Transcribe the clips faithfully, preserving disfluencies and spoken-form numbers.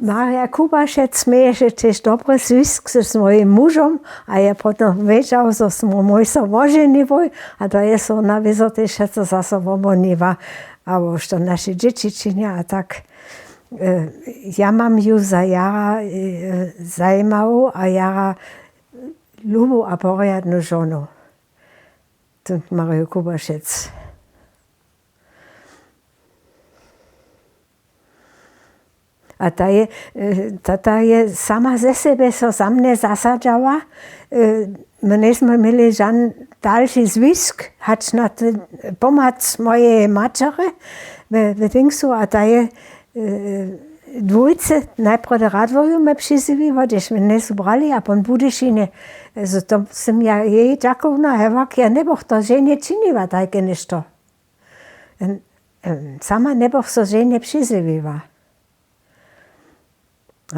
Marja Kubašec měješe tež dobry zwisk z mojim mužom a je potom wědźał, zo smy mój so woženiłoj, a to je so na wězo tež wšetco zaso wobhoniła, abo što naše dźěći činja a tak. Ja mam ju za jara zajimału a jara lubu a porjadnu žonu, tu Marju Kubašec. A ta je, tata je sama ze sebje so za mnje zasadźała. My njejsmy měli žan dalši zwisk hač na pomoc mojeje maćerje w dingsu, a ta je dwójce najprjedy radworju mje přizjewiła, hdźež mje njejsu brali, a pon w Budyšinje. To sym ja jej dźakowna, hewak ja njebych to ženje činiła tajke něšto. Sama njebych so ženje přizjewiła.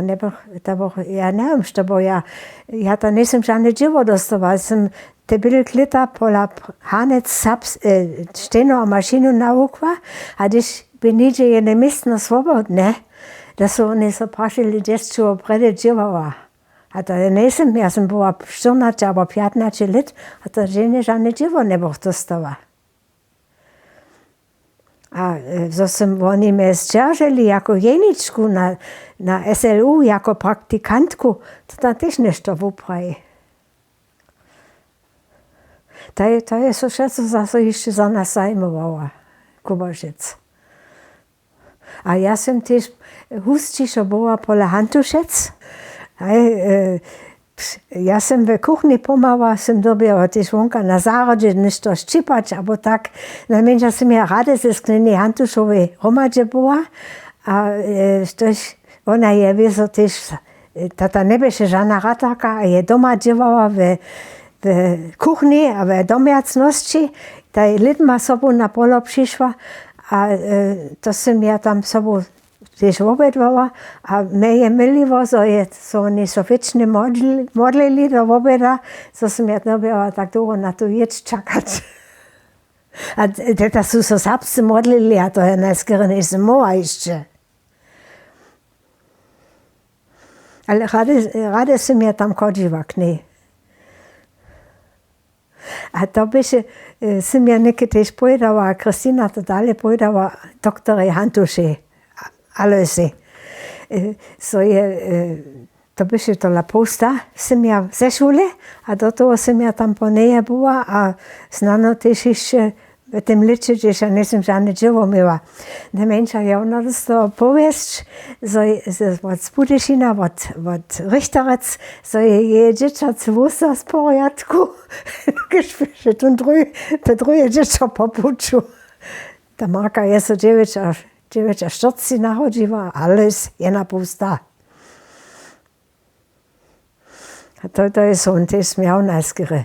Njebych to, ja njewěm što, bo ja ja to njejsym žane dźěło dóstała, sym te běle klěta pola hanec stejno a mašinu nawukła. A hdyž bě něhdźe jene městno swobodne, da su woni so prašili hdźež su woprawdźe dźěłała. A to ja njejsym ja sym była štyrnaće abo pjatnaće lět, a to ženje žane dźěło njebych dóstała. A zo sym woni mje zdźerželi jako jeničku na slu jako praktikantku, to tam tež něšto wupraji. To je to je so wšetco zaso hišće za nas zajimowała. Kubašec. A ja sym tež husćišo była pola hantušec. Haj. Ja sym w kuchni pomhała, sym dyrbjała tež wonka na zahrodźe něšto šćipać abo tak. Najmjeńša sym ja rady ze sklenej hantušowej hromadźe była. A štož wona je wězo tež tata njeběše žana ratarka a je doma dźěłała w kuchni a w domjacnosći. Taj lědma sobu na polo přišła. A to sym ja tam sobu tež wobědłała. A mje je myliło zo je so woni so wěčnje modlili do woběda, zo sym ja dyrbjała tak dołho na tu jědź čakać. A teta su so serbsce modlili a to je najskerje njejsym móhła hišće. Ale rady sym ja tam chodźiła k njej. A to běše sym ja něke tež powědała a christina to dale powědała, doktorej hantušej alojsej. Zo je to běše tola połsta sym ja ze šule. A do toho sym ja tam po njeje była a snano tež hišće w tym lěće hdźež ja njejsym žane dźěło měła. Najmjeńša ja wona dóstała powěsć wot budyšina wot richterec, zo je jeje dźěćacy wósa z porjadku. Kež běše to druhe dźěćo po puću. Ta marka je so dźewjećaštyrceći narodźiła a lys jena połsta. A to to je so wón tež smjał najskerje,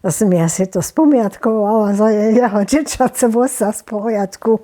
zo sym ja sej to spomjatkowała zo je jeho dźěćacy wósa z porjadku.